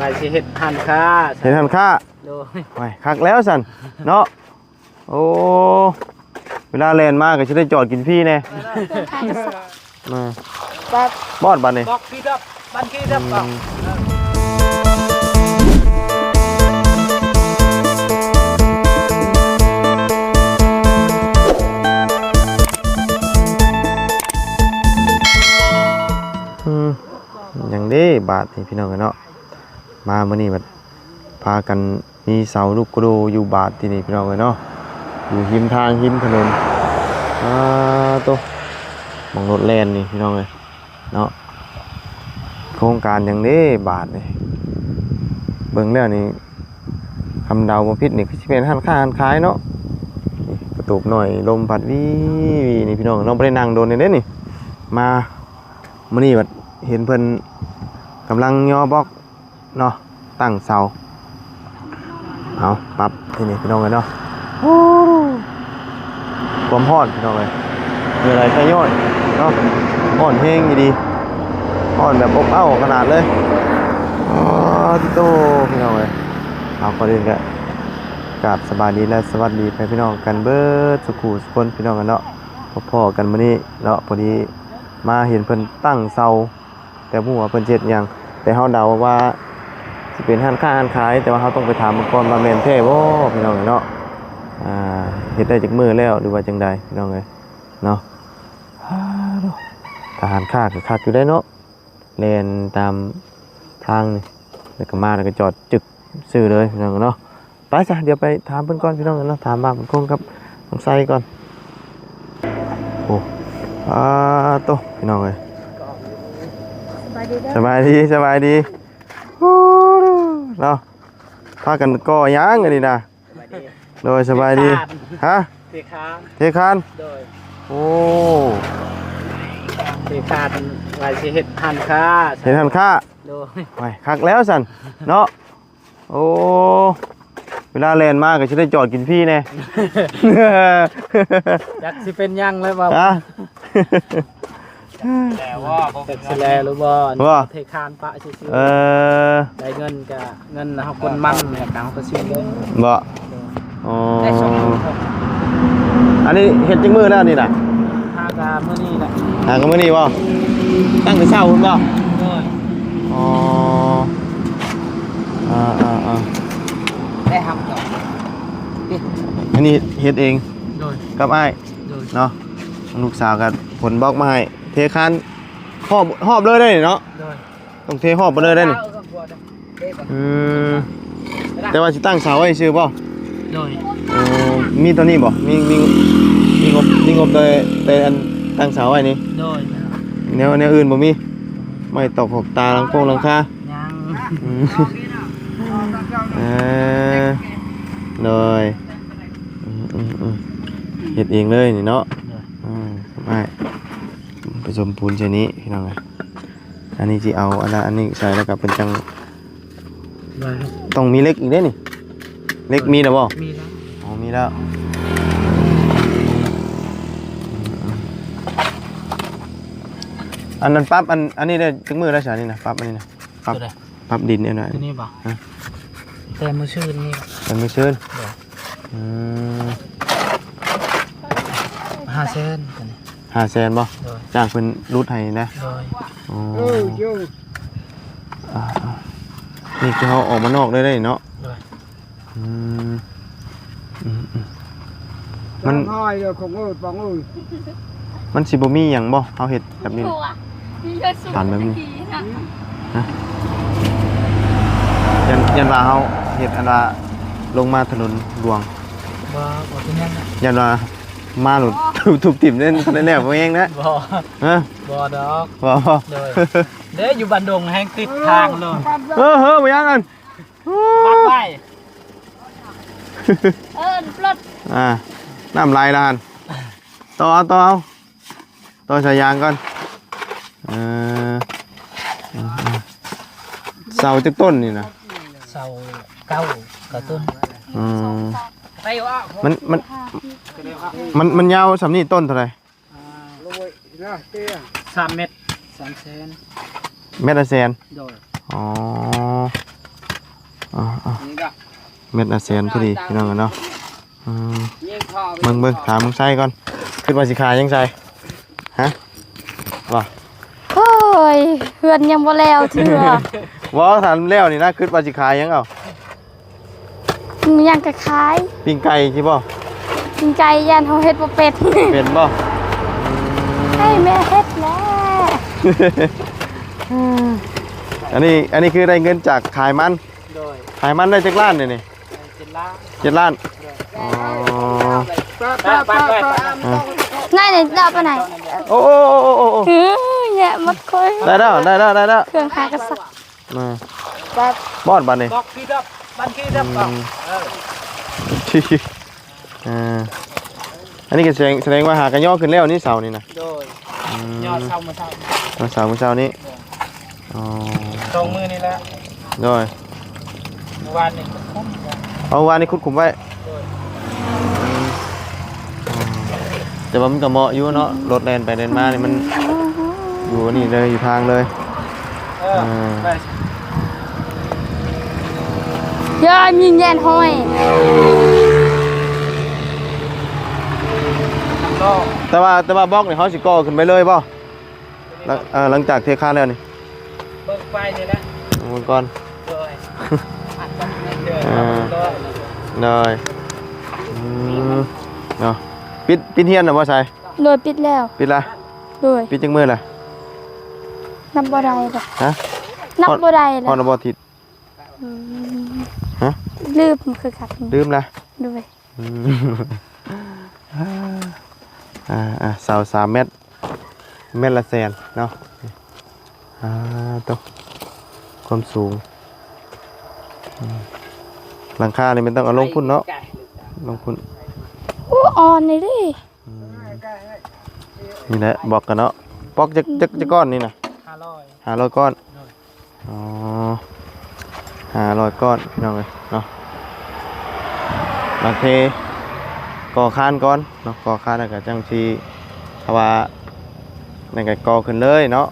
ວ່າຊິເຮັດຮ້ານຄ້າ ເຮັດຮ້ານຄ້າ ໂດຍ ໂອ້ຍ ຄັກແລ້ວຊັ້ນເນາະ. ໂອ້ ເວລາແລ່ນມາກໍຊິໄດ້ຈອດກິນຟຣີແດ່. ມາ ບອດ ບາດນີ້ ບອກທີ່ດັບ ບັນທີ່ດັບ ອືມ ບອກ ອືມ ຫຍັງເດ້ບາດນີ້ ພີ່ນ້ອງເອີຍເນາະ. ມາມື້ນີ້ບັດພາກັນມີເສົາລູກກະໂດຢູ່ບາດທີ່ນີ້ ພີ່ນ້ອງເອີຍເນາະ ຢູ່ຮິມທາງ ຮິມຖະໜົນ. ອາໂຕ ໝ່ອງລົດແລ່ນນີ້ ພີ່ນ້ອງເອີຍເນາະ. ໂຄງການຫຍັງເດ້ບາດນີ້ ເບິ່ງແລ້ວນີ້ ຄຳເດົາບໍ່ຜິດນີ້ ຄືຊິແມ່ນຮ້ານຄ້າຮ້ານຂາຍເນາະ. ນີ້ ກະຕູບນ້ອຍ ລົມພັດວີໆ ນີ້ ພີ່ນ້ອງເນາະ. ບໍ່ໄດ້ນັ່ງດົນເດ້ນີ້ ມາມື້ນີ້ບັດເຫັນເພິ່ນກຳລັງຍໍບລັອກ ເນາະ ຕັ້ງເສົາ. ເອົາ ປັບທີ່ນີ້ ພີ່ນ້ອງເອີຍເນາະ. ໂອ້ ຄວາມຮ້ອນ ພີ່ນ້ອງເອີຍ ເຫື່ອໄຫຼໄຄຍ້ອຍເນາະ ຮ້ອນແຮງອີ່ຫຼີ ຮ້ອນແບບອົບເອົ້າຂະໜາດເລີຍ. ອໍ ຕິໂຕ ພີ່ນ້ອງເອີຍ. ເອົາ ກ່ອນອື່ນກະກາບສະບາຍດີ ແລະ ສະຫວັດດີພໍ່ແມ່ພີ່ນ້ອງກັນເບິດສູ່ຄູ່ສູ່ຄົນ ພີ່ນ້ອງເອີຍເນາະ. ພໍ້ກັນມື້ນີ້ເນາະ ພໍດີມາເຫັນເພິ່ນຕັ້ງເສົາ ແຕ່ບໍ່ຮູ້ວ່າເພິ່ນຊິເຮັດຫຍັງ ແຕ່ເຮົາເດົາວ່າຊິເປັນຮ້ານຄ້າຮ້ານຂາຍ ແຕ່ວ່າເຮົາຕ້ອງໄປຖາມເບິ່ງກ່ອນວ່າແມ່ນແທ້ບໍ່ ພີ່ນ້ອງເອີຍເນາະ. ອ່າ ເຮັດໄດ້ຈັກມື້ແລ້ວ ຫຼືວ່າຈັ່ງໃດ ພີ່ນ້ອງເອີຍເນາະ. ຖ້າຮ້ານຄ້າກໍຄັກຢູ່ເດ້ເນາະ ແລ່ນຕາມທາງນີ້ ແລ້ວກໍມາ ແລ້ວກໍຈອດຈຶກຊື່ເລີຍ ພີ່ນ້ອງເນາະ. ໄປຊະ ດຽວໄປຖາມເພິ່ນກ່ອນ ພີ່ນ້ອງເນາະ ຖາມບ່າວບຸນຄົງກັບນ້ອງໄຊກ່ອນ. ໂອ້ ອາໂຕ ພີ່ນ້ອງເອີຍ ສະບາຍດີເດີ ສະບາຍດີ ສະບາຍດີ. ໂອ້ ເນາະ ພາກັນກໍ່ຫຍັງອັນນີ້ນະ? ສະບາຍດີ ໂດຍ ສະບາຍດີ. ເທຄານ ຮະ? ເທຄານ ເທຄານ ໂດຍ. ໂອ້ ເທຄານ ວ່າຊິເຮັດຮ້ານຄ້າ ເຮັດຮ້ານຄ້າ ໂດຍ. ໂອ້ຍ ຄັກແລ້ວຊັ້ນເນາະ. ໂອ້ ເວລາແລ່ນມາກໍຊິໄດ້ຈອດກິນຟຣີແດ່. ຈັກຊິເປັນຫຍັງແລ້ວວ່າ ຮະ? ແລ້ວບໍ່ ຈັກຊິແລ້ວຫຼືບໍ່ ບໍ່ ເທຄານປະຊື່ໆ. ເອີ ໄດ້ເງິນກະເງິນເຮົາຄົນມັນ ແລ້ວກະເຮົາກໍຊື້ເລີຍ ບໍ່? ໂດຍ. ອໍ ໄດ້ສອງມື້. ອັນນີ້ເຮັດຈັກມື້ແລ້ວນີ້ນະ? ຫາກະມື້ນີ້ແຫຼະ. ຫາກະມື້ນີ້ບໍ່? ຕັ້ງແຕ່ເຊົ້າພຸ້ນບໍ່? ໂດຍ. ອໍ ອ່າໆໆ ໄດ້ຮັບດອກ. ອັນນີ້ເຮັດເອງ ໂດຍ ກັບອ້າຍ ໂດຍ ເນາະ. ລູກສາວກໍຂົນບລັອກມາໃຫ້ ເທຄານຮອບ ຮອບເລີຍໄດ໋ເນາະ. ໂດຍ. ຕ້ອງເທຮອບໄປເລີຍໄດ໋ນີ້ ອືມ ແຕ່ວ່າຊິຕັ້ງເສົາໄວ້ຊື່ບໍ່? ໂດຍ. ໂອ້ ມີຕົວນີ້ບໍ່? ມີ ມີ ມີງົບ ມີງົບແຕ່ ແຕ່ອັນຕັ້ງເສົາໄວ້ນີ້? ໂດຍ. ແນວ ແນວອື່ນບໍ່ມີ? ໄມ້ຕອກຂອບຕາ ຫຼັງໂຄງຫຼັງຄາ? ຍັງ. ອືມ ເອີ ໂດຍ. ອືມໆໆ ເຮັດເອງເລີຍນີ້ເນາະ. ໂດຍ. ອືມ ອ້າຍ ປະສົມປູນໃສ່ນີ້ ພີ່ນ້ອງເອີຍ. ອັນນີ້ຊິເອົາອັນລະອັນນີ້ໃສ່ ແລ້ວກໍເພິ່ນຈັ່ງ ໄດ້ ຕ້ອງມີເຫຼັກອີກເດ້ນີ້. ເຫຼັກມີແລ້ວບໍ່? ມີແລ້ວ. ອໍ ມີແລ້ວ. ອັນນັ້ນປັບ ອັນ ອັນນີ້ໄດ້ຈັກມື້ແລ້ວຊະນີ້ນະ? ປັບອັນນີ້ນະ ປັບ ປັບດິນນີ້ນະ. ຕົວນີ້ບໍ່? ຮະ? ແຕ່ມື້ຊືນນີ້. ແຕ່ມື້ຊືນ? ໂດຍ. ອືມ ຫ້າແສນຕົວນີ້. ຫ້າແສນບໍ່? ໂດຍ. ຈ້າງເພິ່ນຫຼຸດໃຫ້ນະ? ໂດຍ. ອໍ ເອີ ຢູ່ ອ່າໆ ນີ້ຄືເຮົາອອກມານອກໄດ້ເນາະ? ໂດຍ. ອືມ ອືມໆ ມັນ ມັນຊິບໍ່ມີຫຍັງບໍ່ ເຮົາເຮັດແບບນີ້? ຕັນແບບນີ້ ຮະ? ຢ້ານ ຢ້ານວ່າເຮົາເຮັດອັນວ່າລົງມາຖະໜົນຫຼວງ. ບໍ່ ບໍ່ເປັນຫຍັງ. ຢ້ານວ່າມາໂລດ ທຸບຖິ້ມເດ້ ແນວບໍ່ແຮງນະ. ບໍ່. ຮະ? ບໍ່ດອກ. ບໍ່. ໂດຍ. ເດ້ ຢູ່ບ້ານດົງແຮງຕິດທາງໂລດ. ເອີ ເຮີ ບໍ່ຫຍັງອັນ ບັກໄວ້ ເອີ ປົດ ອ່າ ນ້ຳໄຫຼລະຫັ້ນ. ຕໍ່ເອົາ ຕໍ່ເອົາ ຕໍ່ສາຍຢາງກ່ອນ. ເອີ ເອີ ເອີ ເສົາຈັກຕົ້ນນີ້ນະ? ເສົາເກົ້າ ເກົ້າຕົ້ນ. ອືມ ມັນ ມັນ ມັນ ມັນຍາວສ່ຳນີ້ ຕົ້ນເທົ່າໃດ? ອ່າ ສາມແມັດ ສາມແສນ. ແມັດລະແສນ? ໂດຍ. ອໍ ແມັດລະແສນພໍດີພີ່ນ້ອງເອີຍເນາະ. ອືມ ເບິ່ງໆ ຖາມລຸງໄຊກ່ອນ ຄິດວ່າຊິຂາຍຫຍັງໃສ່? ຮະ ວ່າ ໂອ້ຍ ເຮືອນຍັງບໍ່ແລ້ວເທື່ອ. ບໍ່ ຖ້າແລ້ວນີ້ນະ ຄິດວ່າຊິຂາຍຫຍັງເອົາ? ຫຍັງກໍຂາຍ ປີ້ງໄກ່ຊິບໍ່? ປີ້ງໄກ່ຢ້ານເຮົາເຮັດບໍ່ເປັນ. ເປັນບໍ່? ໃຫ້ແມ່ເຮັດແຫຼະ. ອັນນີ້ ອັນນີ້ຄືໄດ້ເງິນຈາກຂາຍມັນ. ໂດຍ ຂາຍມັນໄດ້ຈັກລ້ານນີ້? ເຈັດລ້ານ ເຈັດລ້ານ. ໂດຍ ອໍ ໄປ ໄປ ໄປ ໄປ ອ່າ ນັ້ນນີ້ເອົາໄປໄຫນ? ໂອ້ ໂອ້ ໂອ້ ໂອ້ ໂອ້ ເອີ ແຍະໝົດຄົຍ. ໄດ້ແລ້ວ ໄດ້ແລ້ວ ໄດ້ແລ້ວ ເຄື່ອງຫາກະສັກ. ມາ ບອດບັດນີ້ ບອກທີ່ດັບ ບັນທີ່ດັບ. ອືມ ເອີ ອ່າ ອັນນີ້ກໍສະແດງ ສະແດງວ່າຫາກະຍໍຂຶ້ນແລ້ວນີ້ເສົານີ້ນະ. ໂດຍ ອືມ ຍໍເສົາມື້ເຊົ້າ ເສົາມື້ເຊົ້ານີ້. ອໍ ສອງມື້ນີ້ແຫຼະ. ໂດຍ ເມື່ອວານນີ້ຂຸມ ເອົາ ວານນີ້ຂຸດຂຸມໄວ້. ໂດຍ ອືມ ແຕ່ວ່າມັນກໍເໝາະຢູ່ເນາະ ລົດແລ່ນໄປແລ່ນມານີ້ ມັນຢູ່ນີ້ເລີຍ ຢູ່ທາງເລີຍ. ເອີ ເອີ ໄປ ຢ່າມີແຍນຫ້ອຍ. ແຕ່ວ່າ ແຕ່ວ່າບລັອກນີ້ເຮົາຊິກໍ່ຂຶ້ນໄປເລີຍບໍ່? ຫຼັງ ເອີ ຫຼັງຈາກເທຄານແລ້ວນີ້ ເບິ່ງໄຟນີ້ແຫຼະ ເບິ່ງກ່ອນ. ໂດຍ ອັດກັນເດີ ເອີ ໂດຍ ອືມ ເນາະ. ປິດ ປິດຮຽນແລ້ວບໍ່ໄຊ? ໂດຍ ປິດແລ້ວ. ປິດລະ? ໂດຍ ປິດຈັກມື້ລະ? ນັບບໍ່ໄດ້ລະ. ຮະ? ນັບບໍ່ໄດ້ລະ. ຮອດແລ້ວບໍ່ທິດ? ອືມ ຮະ? ລືມຄືກັນ ລືມລະ. ໂດຍ ອືມ ອ່າ ອ່າ ເສົາສາມແມັດ ແມັດລະແສນເນາະ. ອ່າ ໂຕ ຄວາມສູງ ອືມ ຫຼັງຄານີ້ແມ່ນຕ້ອງເອົາລົງພຸ້ນເນາະ ລົງພຸ້ນ. ໂອ້ ອ່ອນນີ້ເດ້. ອືມ ນີ້ແຫຼະບລັອກກັນເນາະ. ບລັອກຈັກ ຈັກ ຈັກກ້ອນນີ້ນະ? ຫ້າຮ້ອຍ ຫ້າຮ້ອຍກ້ອນ. ໂດຍ ອໍ ຫ້າຮ້ອຍກ້ອນ ພີ່ນ້ອງເອີຍເນາະ. ມາເທ ກໍ່ຄານກ່ອນເນາະ ກໍ່ຄານແລ້ວກໍຈັ່ງຊິ ຖ້າວ່ານັ້ນກໍກໍ່ຂຶ້ນເລີຍເນາະ.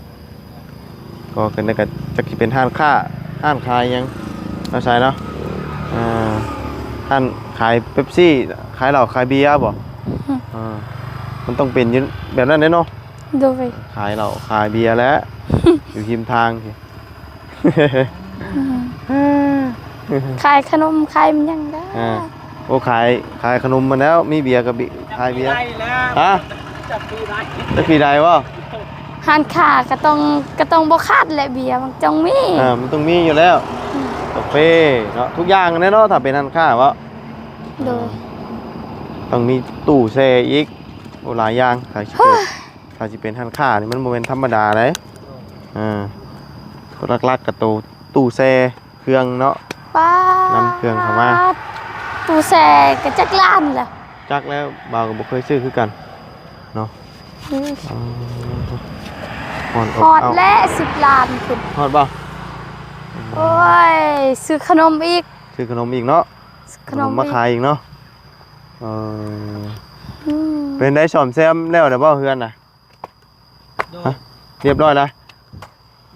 ກໍ່ຂຶ້ນແລ້ວກໍຈັກຊິເປັນຮ້ານຄ້າ ຮ້ານຂາຍຫຍັງເນາະ ຊາຍເນາະ. ອ່າ ຮ້ານຂາຍເປັບຊີ ຂາຍເຫຼົ້າຂາຍເບຍບໍ່? ອືມ ອ່າ ມັນຕ້ອງເປັນຢູ່ແບບນັ້ນເດ້ເນາະ. ໂດຍ ຂາຍເຫຼົ້າຂາຍເບຍແຫຼະ ຢູ່ຮິມທາງ. ອືມ ຂາຍຂະໜົມຂາຍຫຍັງໄດ້. ອ່າ ໂອ້ ຂາຍ ຂາຍຂະໜົມມາແລ້ວ ມີເບຍກໍ ຂາຍເບຍ. ຮະ? ຈັກປີໄດ້ ຈັກປີໄດ້ບໍ່? ຮ້ານຄ້າກໍຕ້ອງ ກໍຕ້ອງບໍ່ຂາດແຫຼະ ເບຍມັນຕ້ອງມີ. ອ່າ ມັນຕ້ອງມີຢູ່ແລ້ວ. ອືມ ກາເຟເນາະ ທຸກຢ່າງແຫຼະເນາະ ຖ້າເປັນຮ້ານຄ້າເນາະ. ໂດຍ ອ່າ ຕ້ອງມີຕູ້ແຊ່ອີກ. ໂອ້ ຫຼາຍຢ່າງ ຖ້າຊິເປີດ ຖ້າຊິເປັນຮ້ານຄ້ານີ້ມັນບໍ່ແມ່ນທຳມະດາເດ້. ອ່າ ຕົວຫຼັກໆກໍໂຕຕູ້ແຊ່ເຄື່ອງເນາະ. ປ້າ ນຳເຄື່ອງເຂົ້າມາ. ຕູ້ແຊ່ກໍຈັກລ້ານລະ? ຈັກແລ້ວ ບ່າວກໍບໍ່ເຄີຍຊື້ຄືກັນເນາະ. ອືມ ອໍ ຮອດ ຮອດ ເອົ້າ ແລ້ວ ສິບລ້ານພຸ້ນ. ຮອດບໍ່? ໂອ້ຍ ຊື້ຂະໜົມອີກ ຊື້ຂະໜົມອີກເນາະ. ຂະໜົມ ຂະໜົມມາຂາຍອີກເນາະ. ເອີ ອືມ ເປັນໄດ ສ້ອມແຊມແລ້ວແລ້ວບໍ່ເຮືອນນະ? ໂດຍ ຮະ? ຮຽບຮ້ອຍລະ?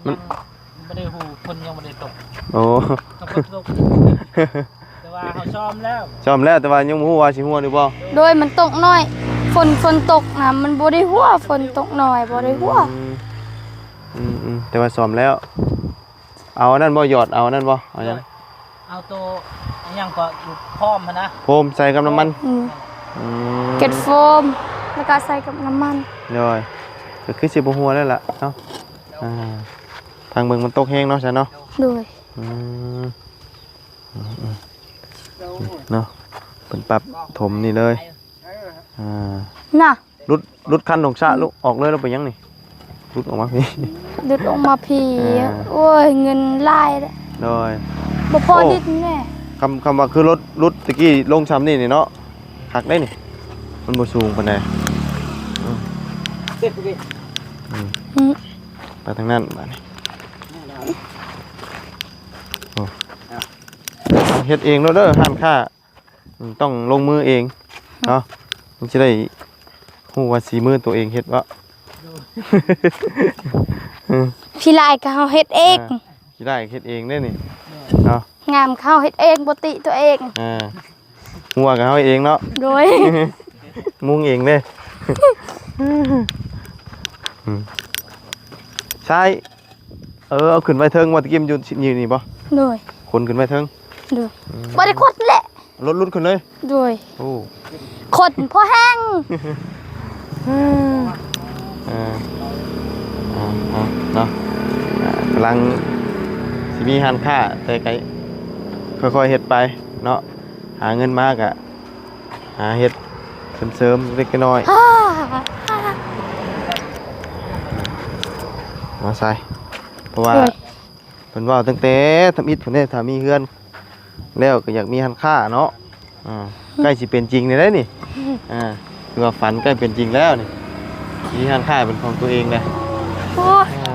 ມັນ ຍັງບໍ່ໄດ້ຮູ້ ຝົນຍັງບໍ່ໄດ້ຕົກ. ໂອ້ ຖ້າຝົນຕົກ ແຕ່ວ່າເຮົາຊ້ອມແລ້ວ ຊ້ອມແລ້ວ ແຕ່ວ່າຍັງບໍ່ຮູ້ວ່າຊິຮົ່ວຫຼືບໍ່. ໂດຍ ມັນຕົກໜ້ອຍ ຝົນ ຝົນຕົກນະ ມັນບໍ່ໄດ້ຮົ່ວ ຝົນຕົກໜ້ອຍ ບໍ່ໄດ້ຮົ່ວ. ອືມ ອືມໆ ແຕ່ວ່າຊ້ອມແລ້ວ. ເອົາອັນນັ້ນບໍ່? ຫຍອດເອົາອັນນັ້ນບໍ່? ເອົາຫຍັງ? ເອົາໂຕ ອີຫຍັງກໍ ໂຟມຫັ້ນນະ ໂຟມໃສ່ກັບນ້ຳມັນ. ອືມ ອືມ ເກັດໂຟມ ແລ້ວກໍໃສ່ກັບນ້ຳມັນ. ໂດຍ ກໍຄືຊິບໍ່ຮົ່ວແລ້ວລະເນາະ. ອ່າ ທາງເບິ່ງມັນຕົກແຮງເນາະ ຊັ້ນເນາະ. ໂດຍ ອືມ ອືມໆ ເນາະ ເພິ່ນປັບຖົມນີ້ເລີຍ. ອ່າ ນະ ຫຼຸດ ຫຼຸດຄັນລົງຊະ ອືມ ລຸ ອອກເລີຍ ແລ້ວໄປຫຍັງນີ້? ຫຼຸດອອກມາພີ້ ຫຼຸດອອກມາພີ້. ອ່າ ໂອ້ຍ ເງິນຫຼາຍເດ້. ໂດຍ ບໍ່ພໍ ໂອ້ ດິນແດ່. ຄຳ ຄຳວ່າຄືລົດ ຫຼຸດຕະກີ້ລົງຊ່ຳນີ້ນີ້ເນາະ ຄັກເດ້ນີ້ ມັນບໍ່ສູງປານໃດ. ອືມ ອືມ ອືມ ໄປທາງນັ້ນບາດນີ້. ໂອ້ ເຮັດເອງໂລດເດີ ຮ້ານຄ້າ. ອືມ ຕ້ອງລົງມືເອງເນາະ ມັນຊິໄດ້ຮູ້ວ່າສີມືຕົວເອງເຮັດເນາະ. ອືມ ຂີ້ລ້າຍກໍເຮົາເຮັດເອງ. ອ່າ ຂີ້ລ້າຍເຮັດເອງເດ້ນີ້. ເນາະ ງາມເຮົາເຮັດເອງ ບໍ່ຕິຕົວເອງ ອ່າ ຫົວກໍເຮົາເອງເນາະ ໂດຍ ມຸງເອງເດ້ ອືມ ໃຊ້ ເອີ ເອົາຂຶ້ນໄວ້ເທິງບໍ່? ຕະກີ້ມັນຢູ່ ຢູ່ນີ້ບໍ່? ໂດຍ ຂົນຂຶ້ນໄວ້ເທິງ ໂດຍ ອືມ ບໍ່ໄດ້ຂົນແຫຼະ ລົດຫຼຸດຂຶ້ນເລີຍ ໂດຍ ໂອ້ ຂົນພໍແຮງ ເອີ ເອົາ ເອົາເນາະ ກຳລັງຊິມີຮ້ານຄ້າ ແຕ່ກໍຄ່ອຍໆເຮັດໄປເນາະ ຫາເງິນມາກະຫາເຮັດເສີມໆເລັກນ້ອຍ ມາໃສ່ ເພາະວ່າ ໂດຍ ເພິ່ນເວົ້າຕັ້ງແຕ່ທຳອິດພຸ້ນເດ້ ຖ້າມີເຮືອນແລ້ວກໍຢາກມີຮ້ານຄ້າເນາະ ອ່າ ໃກ້ຊິເປັນຈິງແລ້ວເດ້ນີ້ ອ່າ ຄືວ່າຝັນໃກ້ເປັນຈິງແລ້ວນີ້ ມີຮ້ານຄ້າເປັນຂອງຕົວເອງແລ້ວ ໂອ້ຍ ອ່າ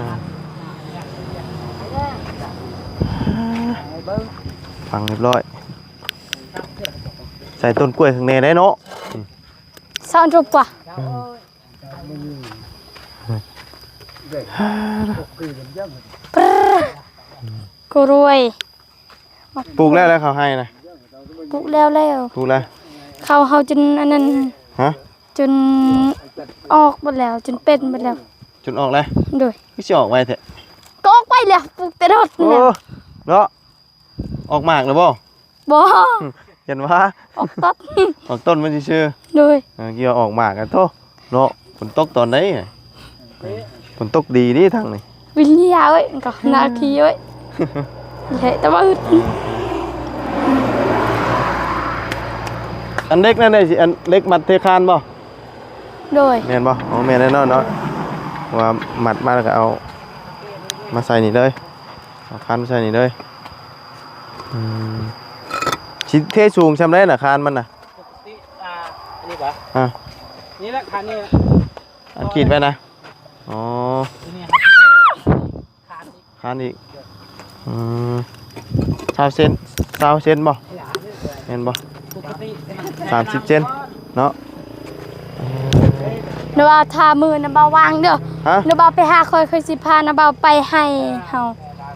ຝັງຮຽບຮ້ອຍ ໃສ່ຕົ້ນກ້ວຍຂ້າງໃນໄດ້ເນາະ ອືມ ສາມສິບກວ່າ ອືມ ກະລວຍ ປູກແລ້ວ ແລ້ວເຂົ້າໄຮ່ນະ ປູກແລ້ວແລ້ວ ປູກແລ້ວ ເຂົ້າເຮົາຈົນອັນນັ້ນ ຮະ ຈົນອອກເບິດແລ້ວ ຈົນເປັນເບິດແລ້ວ ຈົນອອກແລ້ວ ໂດຍ ຄືຊິອອກໄວແທ້ ກໍອອກໄວແລ້ວ ປູກແຕ່ດົນ ໂອ້ ແລ້ວ ເນາະ ອອກໝາກແລ້ວບໍ່? ບໍ່ ເຫັນວ່າ ອອກຕົ້ນ ອອກຕົ້ນມັນຊື່ໆ ໂດຍ ເອີ ເກີ່ວອອກໝາກ ໂທ້ ເນາະ ຝົນຕົກຕອນໃດ ຝົນຕົກດີເດ້ທາງນີ້ ວິນຍາເອີຍ ກໍໜ້າທີ່ເອີຍ ແທ້ແຕ່ວ່າອຶດ ອັນເຫຼັກນັ້ນໄດ້ຊິ ອັນເຫຼັກມັດເທຄານບໍ່? ໂດຍ ແມ່ນບໍ່? ອໍ ແມ່ນແນ່ນອນເນາະ ເພາະວ່າມັດມາແລ້ວກໍເອົາມາໃສ່ນີ້ເລີຍ ເອົາຄານມາໃສ່ນີ້ເລີຍ ອືມ ຊິເທສູງຊ່ຳໃດນະ ຄານມັນນະ? ປົກກະຕິ ອ່າ ອັນນີ້ປະ? ອ່າ ນີ້ແຫຼະ ຄານນີ້ແຫຼະ ອັນຂີດໄວ້ນະ ອໍ ຕົວນີ້ ຄານອີກ ຄານອີກ ອືມ ຊາວເຊັນ ຊາວເຊັນບໍ່? ແມ່ນບໍ່? ປົກກະຕິ ສາມສິບເຊັນເນາະ ນະບ່າວ ຖ້າມື້ນະບ່າວວ່າງເດີ ຮະ? ນະບ່າວໄປຫາຂ້ອຍ ຂ້ອຍຊິພານະບ່າວໄປໄຮ່ເຮົາ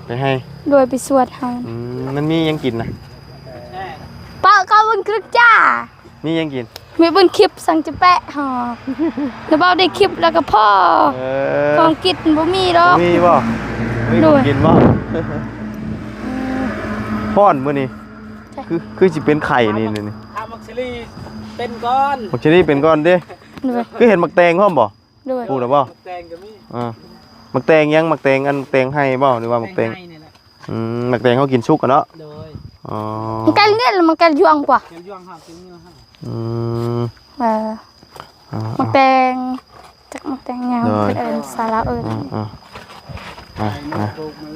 ໄປໄຮ່ ໂດຍ ໄປສວນເຮົາ ອືມ ມັນມີຫຍັງກິນນະ? ປະເຂົ້າເບິ່ງຄລິບຈ້າ ມີຫຍັງກິນ? ມີເບິ່ງຄລິບສັງຈະແປະ ຫໍ ນະບ່າວໄດ້ຄລິບແລ້ວກໍພໍ ເອີ ຂອງກິນບໍ່ມີດອກ ບໍ່ມີບໍ່? ມີ ໂດຍ ຂອງກິນບໍ່? ຮ້ອນມື້ນີ້ ໃຊ່ ຄື ຄືຊິເປັນໄຂ້ນີ້ ນີ້ ຖ້າໝາກເຊີຣີເປັນກ່ອນ ໝາກເຊີຣີເປັນກ່ອນເດ້ ໂດຍ ຄືເຫັນໝາກແຕງພ້ອມບໍ່? ໂດຍ ປູກແລ້ວບໍ່? ໝາກແຕງກໍມີ ອ່າ ໝາກແຕງຫຍັງ? ໝາກແຕງ ອັນ ແຕງໄຮ່ບໍ່ ຫຼືວ່າໝາກແຕງ? ແຕງໄຮ່ນີ້ແຫຼະ ອືມ ໝາກແຕງເຮົາກິນສຸກຫັ້ນເນາະ ໂດຍ ອໍ ມັນແກງເລຍ ມັນແກງຢວງກວ່າ ແກງຢວງເຮົາ ແກງເລຍເຮົາ ອືມ ເອີ ອ່າ ໝາກແຕງ ຈັກໝາກແຕງຫຍັງ ໂດຍ ເພິ່ນເອີ້ນ ສາລາວເອີ້ນ ອ່າ ອ່າ ມາ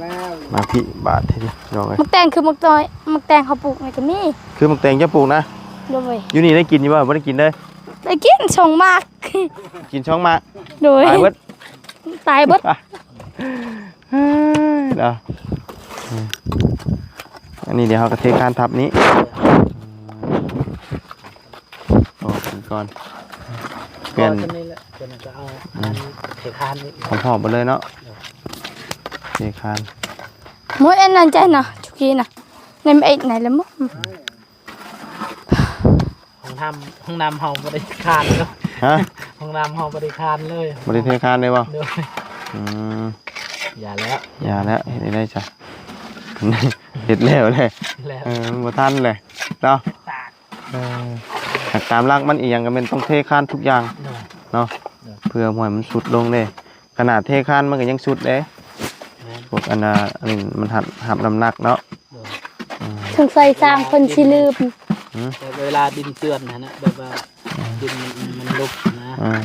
ມາ ມາພີ້ບາດທີນີ້ ນ້ອງເອີຍ ໝາກແຕງຄືໝາກຕອຍ ໝາກແຕງເຮົາປູກນີ້ກໍມີ ຄືໝາກແຕງເຈົ້າປູກນະ ໂດຍ ຢູ່ນີ້ໄດ້ກິນຢູ່ບໍ່? ບໍ່ໄດ້ກິນເດີ ໄດ້ກິນສອງໝາກ ກິນສອງໝາກ ໂດຍ ຕາຍເບິດ ຕາຍເບິດ ເອີຍ ເນາະ ອືມ ອັນນີ້ດຽວເຮົາກໍເທຄານທັບນີ້ ອອກເປັນກ້ອນ ແມ່ນ ກ້ອນນີ້ແຫຼະ ຈະເອົາ ອືມ ອັນເທຄານນີ້ ພ້ອມໆ ເບິດເລີຍເນາະ ໂດຍ ເທຄານ ໝົດອັນນັ້ນໃຈເນາະ ຈຸກີນະ ໃນເອັດໃນລະໝົດ ຫ້ອງນ້ຳ ຫ້ອງນ້ຳເຮົາບໍ່ໄດ້ຄານເນາະ ຮະ? ຫ້ອງນ້ຳເຮົາບໍ່ໄດ້ຄານເລີຍ ບໍ່ໄດ້ເທຄານເລີຍບໍ່? ໂດຍ ອືມ ຢ່າແລ້ວ ຢ່າແລ້ວ ເຮັດໄດ້ຊະ ເຮັດແລ້ວແຫຼະ ແລ້ວ ເອີ ມັນບໍ່ທັນແຫຼະເນາະ ເອີ ຕາມຫຼັກມັນອີ່ຫຍັງກໍແມ່ນຕ້ອງເທຄານທຸກຢ່າງ ໂດຍ ເນາະ ໂດຍ ເພື່ອບໍ່ໃຫ້ມັນຊຸດລົງເດ້ ຂະໜາດເທຄານມັນກໍຍັງຊຸດເດ້ ແມ່ນ ພວກອັນນ່າ ອັນນີ້ມັນຮັບ ຮັບນ້ຳໜັກເນາະ ໂດຍ ອືມ ສົງໄສຊ່າງເພິ່ນຊິລືມ ຫື? ແບບເວລາດິນເຈື່ອນຫັ້ນນະ ແບບວ່າ ອືມ ດິນມັນ ມັນຫຼຸບນະ ອືມ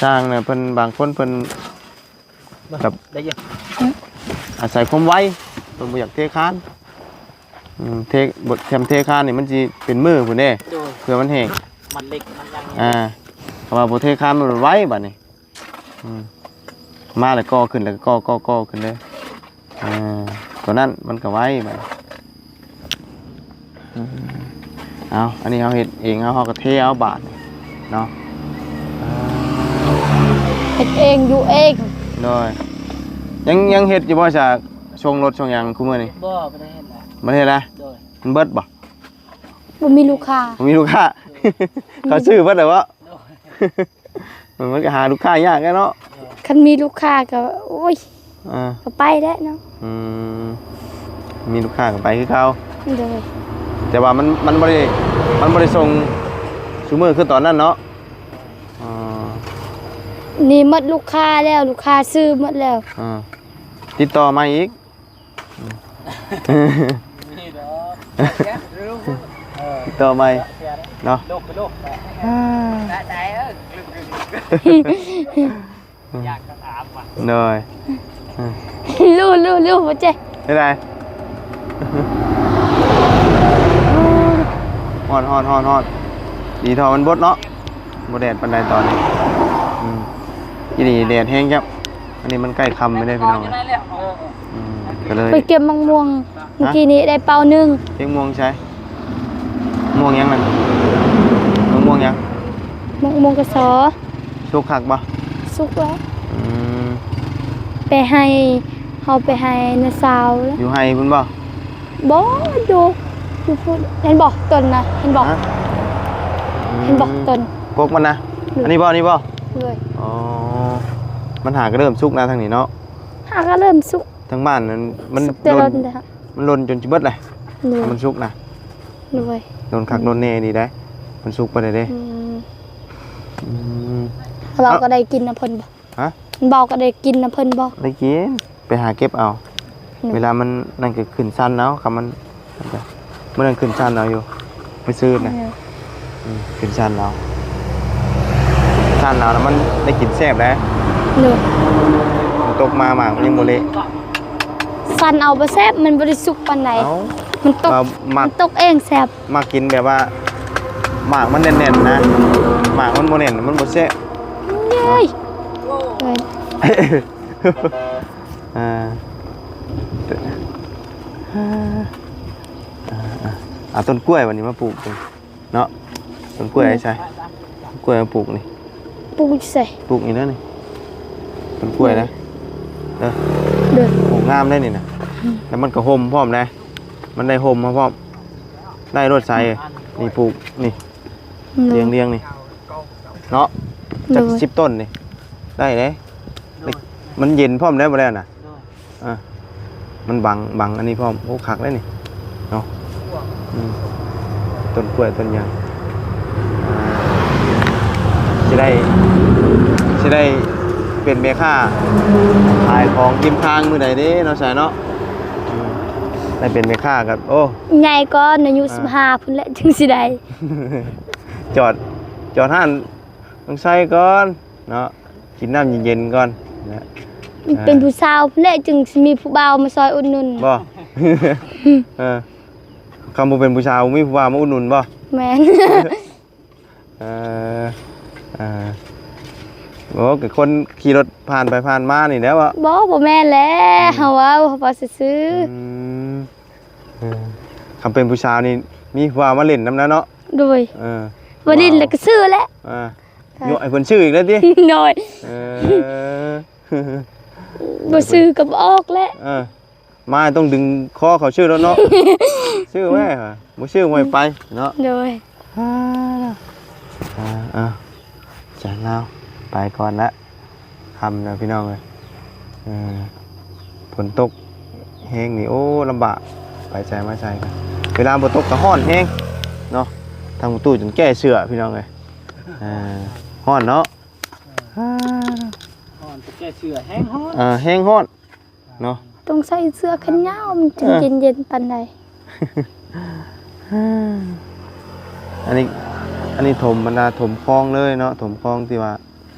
ຊ່າງນະ ເພິ່ນ ບາງຄົນເພິ່ນ ແບບ ໄດ້ຢູ່ ອາໄສຄວາມໄວ ເພິ່ນບໍ່ຢາກເທຄານ ອືມ ເທ ບໍ່ ແຄມເທຄານນີ້ມັນຊິເປັນມື້ພຸ້ນເດ້ ໂດຍ ເພື່ອມັນແຫ້ງ ມັນເຫຼັກມັນຫຍັງ ອ່າ ເພາະວ່າບໍ່ເທຄານມັນໄວບາດນີ້ ອືມ ມາແລ້ວກໍຂຶ້ນ ແລ້ວກໍ ກໍ ກໍຂຶ້ນເລີຍ ອ່າ ຕົວນັ້ນມັນກໍໄວບາດນີ້ ອືມ ເອົາ ອັນນີ້ເຮົາເຮັດເອງ ເຮົາ ເຮົາກໍເທເອົາບາດນີ້ເນາະ ເຮັດເອງຢູ່ເອງ ໂດຍ ຍັງ ຍັງເຮັດຢູ່ບໍ່ ຊາ ຊົງລົດຊົງຫຍັງຄູ່ມື້ນີ້? ບໍ່ ບໍ່ໄດ້ເຮັດແລ້ວ. ບໍ່ໄດ້ເຮັດລະ? ໂດຍ. ມັນເບິດບໍ່? ບໍ່ມີລູກຄ້າ. ບໍ່ມີລູກຄ້າ. ເຂົາຊື້ເບິດແລ້ວບໍ່? ໂດຍ. ມັນກໍຫາລູກຄ້າຍາກແຫຼະເນາະ. ຄັນມີລູກຄ້າກໍ ໂອ້ຍ ອ່າ ກໍໄປແຫຼະເນາະ. ອືມ ມີລູກຄ້າກໍໄປຄືເກົ່າ. ໂດຍ. ແຕ່ວ່າມັນ ມັນບໍ່ໄດ້ ມັນບໍ່ໄດ້ສົ່ງຊຸມື້ຄືຕອນນັ້ນເນາະ. ອໍ ນີ້ໝົດລູກຄ້າແລ້ວ ລູກຄ້າຊື້ໝົດແລ້ວ. ອ່າ ຕິດຕໍ່ມາອີກ. ມີດອກ ຕິດຕໍ່ໃໝ່ເນາະ. ໂດຍ. ລູ້ ລູ້ ລູ້ ບໍ່ເຈັບ ເຮັດໃດ? ຮ້ອນ ຮ້ອນ ຮ້ອນ ຮ້ອນ. ດີທໍ່ມັນບົດເນາະ. ບໍ່ແດດປານໃດຕອນນີ້. ອືມ ອີ່ນີ້ແດດແຮງຈັບ. ອັນນີ້ມັນໃກ້ຄ່ຳແລ້ວເດ້ພີ່ນ້ອງ. ອືມ ກໍເລີຍ ໄປເກັບໝາກມ່ວງ ຮະ? ເມື່ອກີ້ນີ້ໄດ້ເປົາໜຶ່ງ. ເກັບມ່ວງໃສ? ມ່ວງຫຍັງນັ້ນ? ໝາກມ່ວງຫຍັງ? ໝາກມ່ວງກະຊໍ. ສຸກຄັກບໍ່? ສຸກແລ້ວ. ອືມ ໄປໃຫ້ ເຮົາໄປໃຫ້ນ້າສາວ. ຢູ່ໄຮ່ພຸ້ນບໍ່? ບໍ່ ຢູ່ ຢູ່ພຸ້ນ. ເຫັນບໍ່ຕົ້ນນະ? ເຫັນບໍ່? ຮະ? ເຫັນບໍ່ ອືມ ຕົ້ນ ກົກມັນນະ? ໂດຍ. ອັນນີ້ບໍ່? ນີ້ບໍ່? ໂດຍ. ອໍ ມັນຫາກະເລີ່ມສຸກນະທາງນີ້ເນາະ. ຫາກະເລີ່ມສຸກ. ທາງບ້ານນັ້ນມັນ ສຸກແຕ່ດົນ ມັນຫຼົ່ນຈົນຊິເບິດແຫຼະ. ໂດຍ. ມັນສຸກນະ. ໂດຍ. ດົນຄັກດົນແນ່ດີໄດ໋ ມັນສຸກປານໃດເດ້. ອືມ ອືມ ເຮົາກໍໄດ້ກິນນຳເພິ່ນບໍ່? ຮະ? ເບົາກໍໄດ້ກິນນຳເພິ່ນບໍ່? ໄດ້ກິນ ໄປຫາເກັບເອົາ. ອືມ ເວລາມັນນັ້ນກໍຂຶ້ນຊັ້ນເອົາ ຄັນມັນ ມື້ນັ້ນຂຶ້ນຊັ້ນເອົາຢູ່ ໄປຊື້ນະ. ອືມ ອືມ ຂຶ້ນຊັ້ນເອົາ ຊັ້ນເອົາແລ້ວມັນໄດ້ກິນແຊບໄດ໋. ໂດຍ. ມັນຕົກມາໝາກມັນຍັງບໍ່ເລະ. ຊັ້ນເອົາບໍ່ແຊບ ມັນບໍ່ໄດ້ສຸກປານໃດ. ເອົ້າ ມັນຕົກ ມັນຕົກເອງແຊບ. ມັກກິນແບບວ່າໝາກມັນແໜ້ນໆນະ ໝາກມັນບໍ່ແໜ້ນມັນບໍ່ແຊບ. ເອີຍ ອ່າ ເອົາຕົ້ນກ້ວຍບາດນີ້ມາປູກເນາະ. ຕົ້ນກ້ວຍໃສ? ກ້ວຍມາປູກນີ້. ປູກໃສ? ປູກນີ້ເດີນີ້ ຕົ້ນກ້ວຍນະ. ເດີ ເດີ ປູກງາມໄດ໋ນີ້ນະ. ອືມ ແລ້ວມັນກໍຮົ່ມພ້ອມນະ ມັນໄດ້ຮົ່ມມາພ້ອມ. ໄດ້ໂລດໃສ ນີ້ປູກນີ້ ໂດຍ ລຽງໆນີ້ເນາະ. ໂດຍ. ຈັກສິບຕົ້ນນີ້ ໄດ້ເດ້. ໂດຍ. ມັນເຢັນພ້ອມໄດ໋ ບໍ່ແລ້ວນະ. ໂດຍ. ອ່າ ມັນບັງ ບັງອັນນີ້ພ້ອມ. ໂອ້ ຄັກເດ້ນີ້ເນາະ. ອືມ ຕົ້ນກ້ວຍຕົ້ນຫຍັງ. ອ່າ ຊິໄດ້ ຊິໄດ້ເປັນແມ່ຄ້າຂາຍຂອງລິມທາງມື້ໃດເດ້ເນາະ ຊາຍເນາະ. ອືມ ໄດ້ເປັນແມ່ຄ້າກໍ ໂອ້ ໃຫຍ່ກ່ອນ ອາຍຸ ອ່າ ສິບຫ້າພຸ້ນແຫຼະ ຈຶ່ງຊິໄດ້. ຈອດ ຈອດຮ້ານນ້ອງໄຊກ່ອນເນາະ ກິນນ້ຳເຢັນໆກ່ອນນະ. ເປັນຜູ້ສາວພຸ້ນແຫຼະ ຈຶ່ງຊິມີຜູ້ບ່າວມາຊ່ອຍອຸດໜູນ. ບໍ່ ເອີ ຄຳບໍ່ເປັນຜູ້ສາວ ບໍ່ມີຜູ້ບ່າວມາອຸດໜູນບໍ່? ແມ່ນ. ເອີ ເອີ ໂອ້ ກໍຄົນຂີ່ລົດຜ່ານໄປຜ່ານມານີ້ແຫຼະເບາະ. ບໍ່ ບໍ່ແມ່ນແຫຼະ. ອືມ ເຮົາເວົ້າ ເຮົາເວົ້າຊື່ໆ. ອືມ ເອີ ຄຳເປັນຜູ້ສາວນີ້ ມີຜູ້ບ່າວມາຫຼິ້ນນຳແລ້ວເນາະ. ໂດຍ. ເອີ ມາຫຼິ້ນແລ້ວກໍຊື້ແຫຼະ. ອ່າ ຍົວະໃຫ້ເພິ່ນຊື້ອີກແລ້ວຕິ? ໂດຍ. ເອີ ບໍ່ຊື້ກໍບໍ່ອອກແຫຼະ. ເອີ ມາຕ້ອງດຶງຄໍເຂົາຊື້ໂລດເນາະ. ຊື້ແມ້ ບໍ່ຊື້ບໍ່ໃຫ້ໄປເນາະ. ໂດຍ. ອ່າ ອ່າ ຈານລາວໄປກ່ອນລະ ຄ່ຳແລ້ວພີ່ນ້ອງເອີຍ. ເອີ ຝົນຕົກແຮງນີ້ ໂອ້ ລຳບາກ ໄປໃສມາໃສກໍ ເວລາບໍ່ຕົກກໍຮ້ອນແຮງເນາະ. ທາງປະຕູຈົນແກ້ເສື້ອພີ່ນ້ອງເອີຍ. ເອີ ຮ້ອນເນາະ. ເອີ ຮ້ອນ ແກ້ເສື້ອແຮງຮ້ອນ. ເອີ ແຮງຮ້ອນເນາະ. ຕ້ອງໃສ່ເສື້ອແຂນຍາວ ມັນຈຶ່ງ ເອີ ເຢັນໆປານໃດ. ອັນນີ້ ອັນນີ້ຖົມ ບັນດາຖົມຄອງເລີຍເນາະ ຖົມຄອງທີ່ວ່າ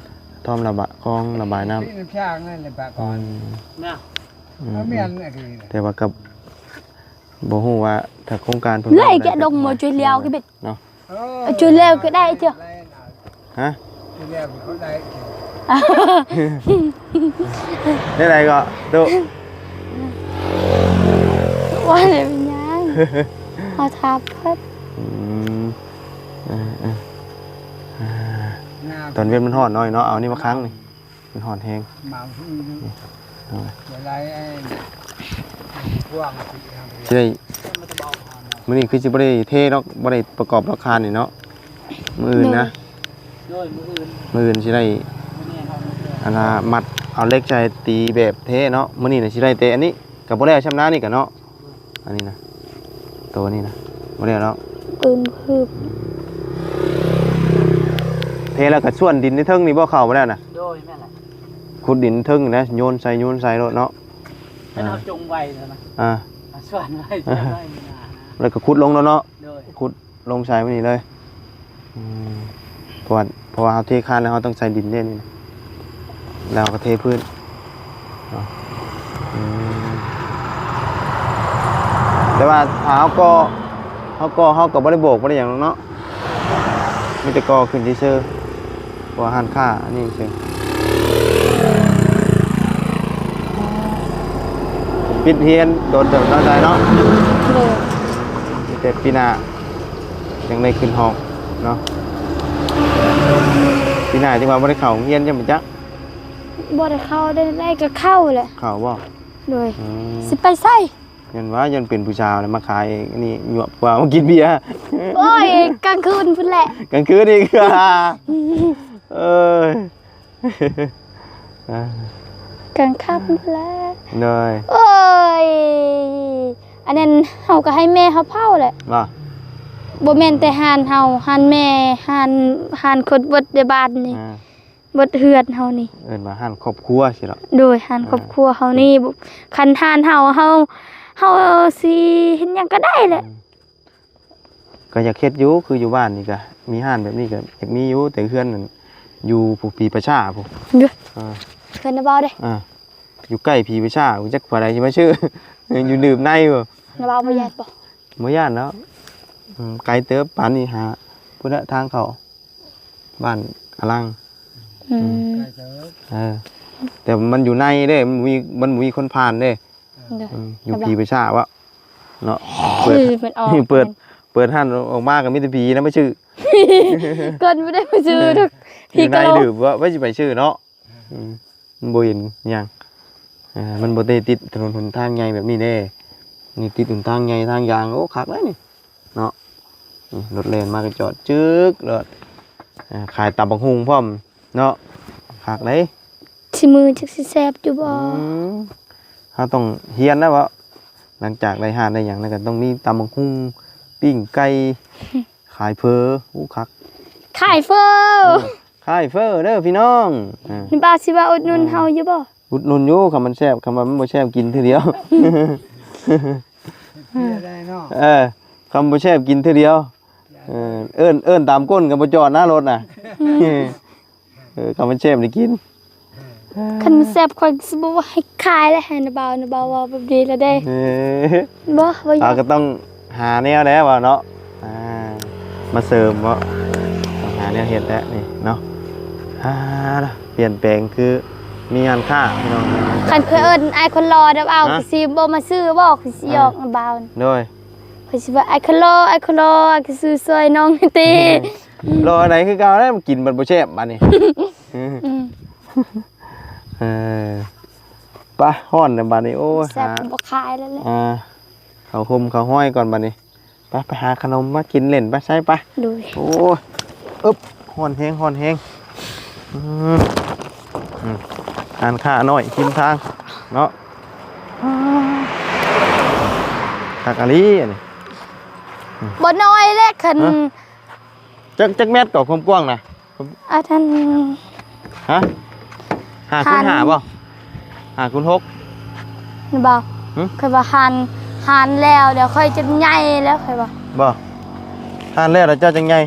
ຖ້ອມລະບາຍ ຄອງລະບາຍນ້ຳ. ອືມ ແຕ່ວ່າກໍບໍ່ຮູ້ວ່າຖ້າໂຄງການເພິ່ນ ເລີຍແກະດົງມາຊ່ວຍແລ້ວກໍເປັນເນາະ. ເອີ ເອົາ ຈື່ແລ້ວກໍໄດ້ເຈົ້າ. ຮະ? ຈັ່ງໃດກໍ ດຸ ວ່າແລ້ວເປັນຫຍັງ? ເຮົາຖາມເພິ່ນ. ອືມ ເອີໆ ຕອນເວັນມັນຮ້ອນໜ້ອຍເນາະ ເອົານີ້ມາຂັງນີ້ ມັນຮ້ອນແຮງ. ມັນ ຫຼາຍໆ ອັນ ພວງ ຊິໄດ້ ມື້ນີ້ຄືຊິບໍ່ໄດ້ເທດອກ ບໍ່ໄດ້ປະກອບດອກຄານນີ້ເນາະ ມື້ອື່ນນະ ໂດຍ ມື້ອື່ນ ມື້ອື່ນຊິໄດ້ ອັນນ່າ ມັດເອົາເຫຼັກໃສ່ ຕີແບບເທເນາະ ມື້ນີ້ນະຊິໄດ້ແຕ່ອັນນີ້ ກໍບໍ່ແລ້ວຊ່ຳນານີ້ກະເນາະ ອັນນີ້ນະ ໂຕນີ້ນະ ບໍ່ແລ້ວເນາະ ອື່ນຄື ເທແລ້ວກໍສ່ວນດິນໃນເທິງນີ້ບໍ່ ເຂົ້າບໍ່ແລ້ວນະ ໂດຍ ແມ່ນແຫຼະ ຂຸດດິນເທິງນະ ໂຍນໃສ່ ໂຍນໃສ່ໂລດເນາະ ເພິ່ນເອົາ ອ່າ ຈົງໄວ້ແລ້ວນະ ອ່າ ເອົາສ່ວນໄວ້ ເອົາໄວ້ນະ ແລ້ວກໍຂຸດລົງໂລດເນາະ ໂດຍ ຂຸດລົງໃສ່ໄວ້ນີ້ເລີຍ ອືມ ເພາະວ່າ ເພາະວ່າເຮົາເທຄານແລ້ວ ເຮົາຕ້ອງໃສ່ດິນເດ້ນີ້ນະ ແລ້ວເຮົາກໍເທພື້ນເນາະ ອືມ ແຕ່ວ່າຖ້າເຮົາກໍ ເຮົາກໍ ເຮົາກໍບໍ່ໄດ້ໂບກ ບໍ່ໄດ້ຫຍັງດອກເນາະ ມີແຕ່ກໍ່ຂຶ້ນຊື່ໆ ເພາະວ່າຮ້ານຄ້າອັນນີ້ຊື່ ປິດຮຽນໂດນເຕີບເນາະ ໃຈເນາະ ໂດຍ ມີແຕ່ປີໜ້າຈັ່ງໄດ້ຂຶ້ນຫ້ອງເນາະ ປີໜ້າຈັ່ງວ່າບໍ່ໄດ້ເຂົ້າໂຮງຮຽນ ຈັ່ງບໍ່ຈັກ ບໍ່ໄດ້ເຂົ້າ ໄດ້ ໄດ້ກໍເຂົ້າແຫຼະ ເຂົ້າບໍ່ ໂດຍ ອືມ ຊິໄປໃສ ຢ້ານວ່າ ຢ້ານເປັນຜູ້ສາວແລ້ວມາຂາຍອັນນີ້ ຍວບກວ່າມາກິນເບຍ ໂອ້ຍ ກາງຄືນພຸ້ນແຫຼະ ກາງຄືນອີກ ເອີຍ ກາງຄ່ຳພຸ້ນແຫຼະ ໂດຍ ໂອ້ຍ ອັນນັ້ນເຮົາກໍໃຫ້ແມ່ເຮົາເຝົ້າແຫຼະ ບໍ່ ບໍ່ແມ່ນແຕ່ຮ້ານເຮົາ ຮ້ານແມ່ ຮ້ານ ຮ້ານຄົນເບິດໃນບ້ານນີ້ ອ່າ ເບິດເຮືອນເຮົານີ້ ເອີ້ນວ່າຮ້ານຄອບຄົວຊີ້ເນາະ ໂດຍ ຮ້ານ ອ່າ ຄອບຄົວເຮົານີ້ ຄັນຮ້ານເຮົາ ເຮົາ ເຮົາຊິເຮັດຫຍັງກໍໄດ້ແຫຼະ ອືມ ກໍຢາກເຮັດຢູ່ ຄືຢູ່ບ້ານນີ້ກໍມີຮ້ານແບບນີ້ກໍຢາກມີຢູ່ ແຕ່ເຮືອນນັ້ນຢູ່ຜູ້ຜີປ່າຊ້າພຸ້ນ ເອີ ເຮືອນນະບ່າວເດ້ ອ່າ ຢູ່ໃກ້ຜີປ່າຊ້າ ຈັກຜູ້ໃດຊິມາຊື້ ຢູ່ດື່ມໃນພຸ້ນ ນະບ່າວບໍ່ຢ້ານບໍ່? ບໍ່ຢ້ານແລ້ວ ອືມ ໄກເຕີບ ປານນີ້ຫາພຸ້ນລະ ທາງເຂົ້າບ້ານອະລັງ ອືມ ອືມ ເອີ ແຕ່ມັນຢູ່ໃນເດ້ ມັນບໍ່ມີ ມັນບໍ່ມີຄົນຜ່ານເດ້ ໂດຍ ອືມ ຢູ່ຜີປ່າຊ້າວະ ເນາະ ເປີດ ເປີດ ເປີດຮ້ານອອກມາກໍມີແຕ່ຜີນະມາຊື້ ຄົນບໍ່ໄດ້ມາຊື້ດອກ ຢູ່ໃນ ຜີກະໂຫຼກ ຫຼືວ່າ ວ່າຊິໄປຊື້ເນາະ ອືມ ມັນບໍ່ເຫັນຫຍັງ ເອີ ມັນບໍ່ໄດ້ຕິດຖະໜົນຫົນທາງໃຫຍ່ແບບນີ້ເດ້ ນີ້ຕິດຫົນທາງໃຫຍ່ທາງຢາງ ໂອ້ ຄັກແລ້ວນີ້ເນາະ ນີ້ລົດແລ່ນມາກໍຈອດຈຶກໂລດ ເອີ ຂາຍຕຳບັກຫຸ່ງພ້ອມເນາະ ຄັກເດ້ ຊິມື້ຈັກຊິແຊບຢູ່ບໍ່? ອືມ ເຮົາຕ້ອງຮຽນນະເວາະ ຫຼັງຈາກໄດ້ຮ້ານໄດ້ຫຍັງແລ້ວກໍຕ້ອງມີຕຳບັກຫຸ່ງ ປີ້ງໄກ່ ຂາຍເຝີ ໂອ້ ຄັກ ຂາຍເຝີ ເອີ ຂາຍເຝີເດີພີ່ນ້ອງ ເອີ ບ່າວຊິມາອຸດໜູນເຮົາຢູ່ບໍ່? ອຸດໜູນຢູ່ ຄັນມັນແຊບ ຄັນວ່າມັນບໍ່ແຊບກິນເທື່ອດຽວ ເອີ ຄັນບໍ່ແຊບກິນເທື່ອດຽວ ເອີ ເອີ້ນ ເອີ້ນຕາມກົ້ນກໍບໍ່ຈອດນະລົດນະ ອືມ ເອີ ຄຳມັນແຊບໄດ້ກິນ ຄັນມັນແຊບຂ້ອຍຊິບໍ່ໃຫ້ຂາຍແລ້ວ ໃຫ້ນະບ່າວ ນະບ່າວເວົ້າແບບນີ້ລະເດ້ ເອີ ບໍ່ ບໍ່ຢາກ ເຮົາກໍຕ້ອງຫາແນວແຫຼະວ່າເນາະ ອ່າ ມາເສີມເນາະ ຕ້ອງຫາແນວເຮັດແຫຼະນີ້ເນາະ ອ່າ ປ່ຽນແປງຄືມີງານຄ້າພີ່ນ້ອງ ຄັນຂ້ອຍເອີ້ນອ້າຍຄົນຫຼໍ່ນະບ່າວ ຮະ ຄືຊິບໍ່ມາຊື້ບໍ່ ຄືຊິຫຍອກນະບ່າວ ໂດຍ ຂ້ອຍຊິວ່າ ອ້າຍຄົນຫຼໍ່ ອ້າຍຄົນຫຼໍ່ ອ້າຍກໍຊື້ຊ່ອຍນ້ອງແດ່ຕິ ຫຼໍ່ໃດຄືເກົ່າແລ້ວ ກິນບັດບໍ່ແຊບບາດນີ້ ອືມ ເອີ ໄປ ຮ້ອນແລ້ວບາດນີ້ ໂອ້ຍ ແຊບ ຫາ ກໍບໍ່ຂາຍແລ້ວແຫຼະ ອ່າ ເຂົ້າຮົ່ມເຂົ້າຮ້ອຍກ່ອນບາດນີ້ ໄປ ໄປຫາຂະໜົມມາກິນເລ່ນ ໄປ ໃຊ້ໄປ ໂດຍ ໂອ້ຍ ອຶບ ຮ້ອນແຮງ ຮ້ອນແຮງ ອືມ ອືມ ຮ້ານຄ້ານ້ອຍທິມທາງເນາະ ຄັກອີ່ຫຼີອັນນີ້ ບໍ່ນ້ອຍເດ້ ຄັນ ຮະ ຈັກ ຈັກແມັດກໍຄວາມກວ້າງນະ? ອັນນັ້ນ ຮະ? ຫ້າຄູນຫ້າບໍ່? ຫ້າຄູນຫົກ ນະບ່າວ ຫຶ? ຂ້ອຍວ່າຫັ້ນ ຫັ້ນແລ້ວ ດຽວຂ້ອຍຈະໃຫຍ່ແລ້ວ ຂ້ອຍວ່າ ບໍ່ ຫັ້ນແລ້ວ ດຽວເຈົ້າຈະໃຫຍ່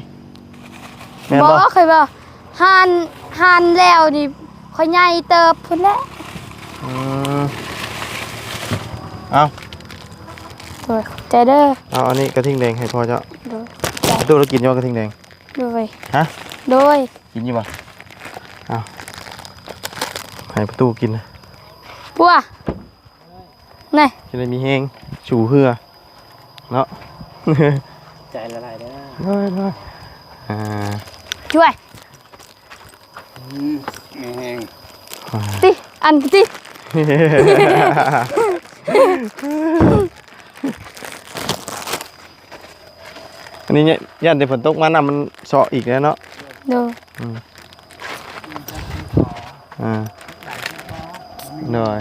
ແມ່ນບໍ່? ບໍ່ ຂ້ອຍວ່າ ຫັ້ນ ຫັ້ນແລ້ວນີ້ ຂ້ອຍໃຫຍ່ເຕີບພຸ້ນແຫຼະ ອືມ ເອົາ ໂດຍ ຂອບໃຈເດີ ເອົາອັນນີ້ກະທິ່ງແດງໃຫ້ພໍ່ເຈົ້າ ໂດຍ ຕູ້ລະກິນຢູ່ບໍ່ກະທິ່ງແດງ? ໂດຍ ຮະ? ໂດຍ ກິນຢູ່ບໍ່? ເອົາ ໃຫ້ປະຕູກິນ ປົວ ນີ້ ຈະໄດ້ມີແຮງສູ່ເຮືອເນາະ ໃຈລະລາຍເດີ ໂດຍ ໂດຍ ອ່າ ຊ່ວຍ ອືມ ມີແຮງ ຕິ ອັນຕິ ອັນນີ້ຢ້ານແຕ່ຝົນຕົກມາ ນ້ຳມັນເຊາະອີກແລ້ວເນາະ. ໂດຍ. ອືມ ອ່າ ໂດຍ.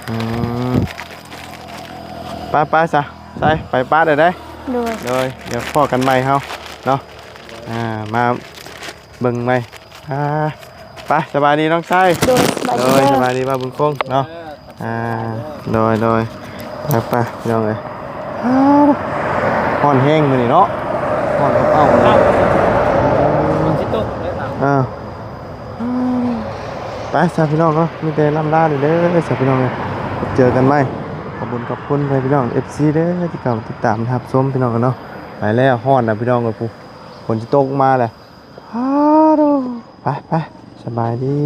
ອືມ ໄປໆ ຊະ ໄຊ ໄປປະໄດ້ເດ້. ໂດຍ. ໂດຍ ດຽວພໍ້ກັນໃໝ່ເຮົາເນາະ. ອ່າ ມາເບິ່ງໃໝ່. ອ່າ ໄປ ສະບາຍດີນ້ອງຊາຍ. ໂດຍ ສະບາຍດີ ໂດຍ ເດີ ສະບາຍດີບ່າວບຸນຄົງເນາະ. ອ່າ ໂດຍ ໂດຍ ໄປໆ ພີ່ນ້ອງເອີຍ. ຮ້ອນແຮງມື້ນີ້ເນາະ ຮ້ອນເອົາເອົາເນາະ. ຝົນຊິຕົກເດ້. ອ່າ ໄປຊະພີ່ນ້ອງເນາະ ມີແຕ່ລ່ຳລາເດີຊະພີ່ນ້ອງເອີຍ. ເຈີກັນໃໝ່. ຂອບຄຸນ ຂອບຄຸນພີ່ນ້ອງເອັຟຊີເດີ ທີ່ເຂົ້າມາຕິດຕາມຮັບຊົມພີ່ນ້ອງເນາະ. ໄປແລ້ວ ຮ້ອນນະພີ່ນ້ອງເອີຍ ພຸ້ນ ຝົນຊິຕົກມາແລ້ວ. ອາໂດ ໄປໆ ສະບາຍດີ.